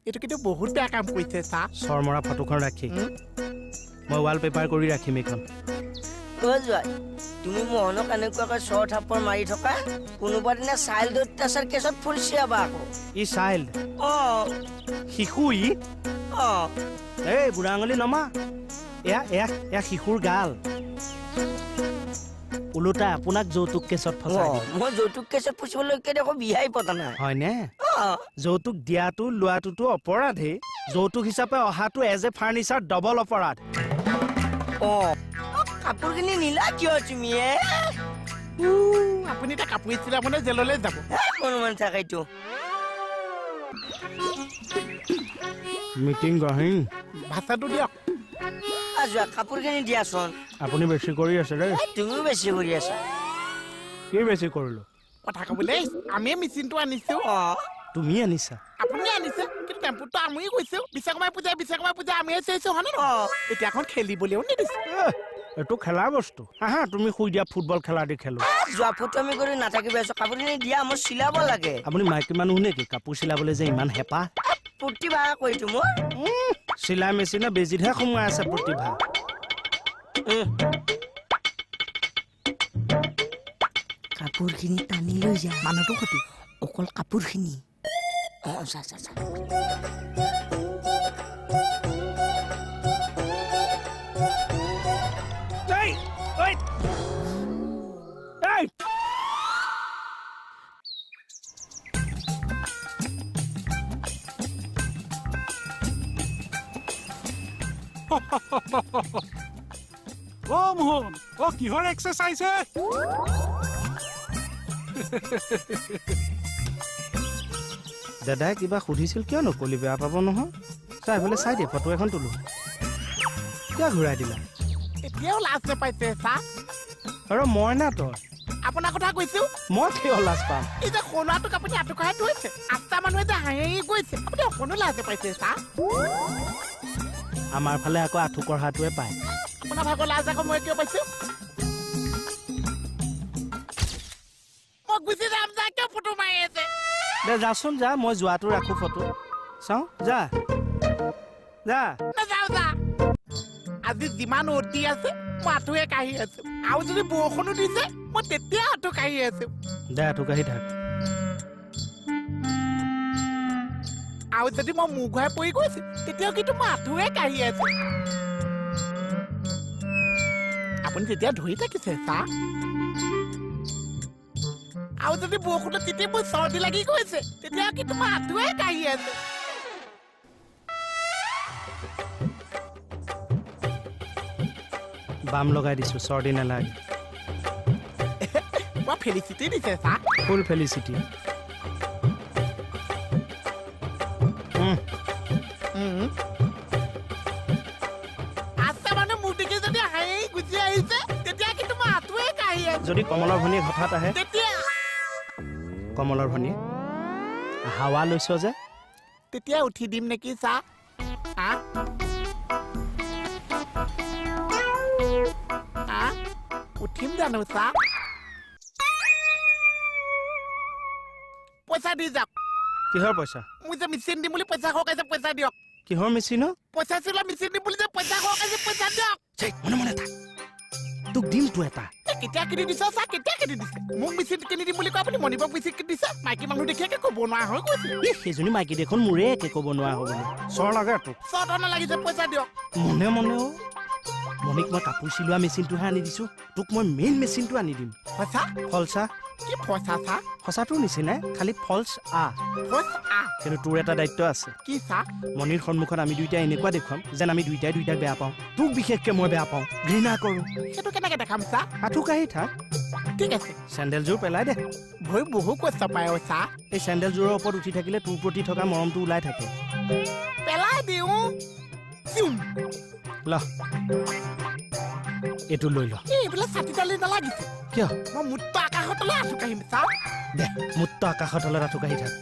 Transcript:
এইটো কিন্তু বহুত বেয়া কাম কৰিছে চা। চৰ মৰা ফটোখন ৰাখি মই ৱালপেপাৰ কৰি ৰাখিম এইখন। যোৱা তুমি মোহনক এনেকুৱাকৈ চৰ থাপৰ মাৰি থকা কোনোবা দিনা চাইল্ড অত্যাচাৰ কেছত ফুলছি যাবা আকৌ। ই চাইল্ড? অ, শিশু ই। অ, এই বুঢ়া আঙুলি নমা, এয়া এয়া এয়া শিশুৰ গাল। ওলোটা আপোনাক যৌতুক কেছত ফচাই। মই যৌতুক কেছত ফচিবলৈকে দেখোন বিয়াই পতা নাই। হয়নে? যৌতুক দিয়াটো লোৱাটোতো অপৰাধেই, যৌতুক হিচাপে অহাটো এজ এ ফাৰ্নিচাৰ ডবল অপৰাধ। অ, কাপোৰখিনি নিলা কিয় তুমি? আপুনি এতিয়া কাপোৰ চিলাবনে জেললৈ যাব? অনুমান থাকেতো। মিটিং গহিং ভাষাটো দিয়ক। যোৱা কাপোৰখিনি দিয়াচোন। আপুনি বেছি কৰি আছে দেই। তুমিও বেছি কৰি আছা। কি বেছি কৰিলো? কথা ক'বলৈ আমিয়ে মেচিনটো আনিছো। তুমি আনিছা? আপুনি আনিছে, কিন্তু টেম্পুটো আমি গৈছো। বিশ্বকৰ্মা পূজা, বিশ্বকৰ্মা পূজা আমিয়ে চাইছো, হয়নে নহয়? এতিয়া এখন খেলিবলৈও নিদিছে। এইটো খেলা বস্তু। আহা তুমি শুই দিয়া, ফুটবল খেলা দি খেলো। যোৱা ফটোমি কৰি নাথাকিবা, কাপোৰখিনি দিয়া, মই চিলাব লাগে। আপুনি মাইকী মানুহ নেকি? কাপোৰ চিলাবলৈ যে ইমান হেঁপাহ। প্ৰতিভা কৈছো মোৰ। চিলাই মেচিনে বেজিতহে সোমাই আছে প্ৰতিভা। কাপোৰখিনি টানি লৈ যা মানুহটো সতি। অকল কাপোৰখিনি। অ, চা চা চা। অ মোহন, অ কিহৰ এক্সাৰচাইজ হে? দাদাই কিবা সুধিছিল, কিয় নকলি? বেয়া পাব নহয়। চাই এইফালে চাই দিয়ে, ফটো এখন তোলো। কিয় ঘূৰাই দিলা? এতিয়াও লাজ নাপাইছে চা। আৰু মই না তই? আপোনাৰ কথা কৈছো। মই কিয় লাজ পাম? এই যে সোণাটোক আপুনি আঁঠু কঢ়াই থৈছে, আঠটা মানুহে যে হাঁহি গৈছে, আপুনি অকণো লাজ নাপাইছে চা। আমাৰ ফালে আকৌ আঁঠু কঢ়াটোৱে পায়। আপোনাৰ ভাগৰ লাজ আকৌ মই কিয় পাইছো? মই গুচি যাম যা, কিয় ফটো মাৰি আছে? দে যাচোন যা, মই যোৱাটো ৰাখো ফটো। চাওঁ, যা যা। নাযাওঁ যা। আজি যিমান ৰ'দ দি আছে মই আঁঠুৱে কাঢ়ি আছো, আৰু যদি বৰষুণো দিছে মই তেতিয়া আঁঠু কাঢ়ি আছো। দে আঁঠু কাঢ়ি থাক। আৰু যদি মই মূৰ ঘূৰাই পৰি গৈছো তেতিয়াও কিন্তু মই আঁঠুৱে কাঢ়ি আছো। আপুনি তেতিয়া ধৰি থাকিছে চা। আৰু যদি বৰষুণত তেতিয়া মোৰ চৰ্দি লাগি গৈছে তেতিয়া কিন্তু মই আঁঠুৱে কাঢ়ি আছো। বাম লগাই দিছো, চৰ্দি নালাগে। মই ফেলিচিটি দিছে চা। ফুল ফেলিচিটি। আছে মানুহ মোক দেখি যদি হাঁহি গুচি আহিছে তেতিয়া কিন্তু মই আঁঠুৱে কাঢ়ি আছো। যদি কমলৰ ভনীয়েক হঠাৎ আহে? তেতিয়া কমলৰ ভনীয়েক হাৱা লৈছ যে, তেতিয়া উঠি দিম নেকি চা? উঠিম জানো চা? পইচা দি যাওক। কিহৰ পইচা? মোক যে মেচিন দিম বুলি পইচা সৰকাইছে, পইচা দিয়ক। কিহৰ মেচিন? পইচা চিলোৱা মেচিন দিম বুলি যে পইচা সৰকাইছে, পইচা দিয়ক। মনে মনে থাক, তোক দিম তো এটা। কেতিয়া কিনি দিছ চা? কেতিয়া কিনি দিছে? মোক মেচিন কিনি দিম বুলি কয়, আপুনি মণিপক মেচিন কিনি দিছে। মাইকী মানুহ দেখি একে ক'ব নোৱাৰা হৈ গৈছে। সেইজনী মাইকী দেখোন মোৰে একে ক'ব নোৱাৰা হৈ গ'ল। চৰ লাগে তোক? চৰ নালাগিছে, পইচা দিয়ক। মনে মনেও মণিক মই কাপোৰ চিলোৱা মেচিনটোহে আনি দিছো, তোক মই মেইন মেচিনটো আনি দিম। সঁচা? ফলচা। কি ফচা চা? সঁচাটোৰ নিচিনাই, খালি ফলচ আ। ফলচ আ। কিন্তু তোৰ এটা দায়িত্ব আছে। কি চা? মণিৰ সন্মুখত আমি দুইটাই এনেকুৱা দেখুৱাম যেন আমি দুইটাই দুইটাক বেয়া পাওঁ। তোক বিশেষকে মই বেয়া পাওঁ, ঘৃণা কৰোঁ। সেইটো কেনেকে দেখাম চা? আঁঠু কাঢ়ি থাক। ঠিক আছে। চেণ্ডেলযোৰ পেলাই দে। ভৰি বহু কষ্ট পায় অ চা। এই চেণ্ডেলযোৰৰ ওপৰত উঠি থাকিলে তোৰ প্ৰতি থকা মৰমটো ওলাই থাকে। পেলাই দিওঁ। ল, এইটো লৈ ল। এইবিলাক ছাতি তালি নালাগিছে। কিয়? মই মুক্ত আকাশৰ তলত আঁঠু কাঢ়িম চা। দে, মুক্ত আকাশৰ তলত আঁঠু কাঢ়ি থাক।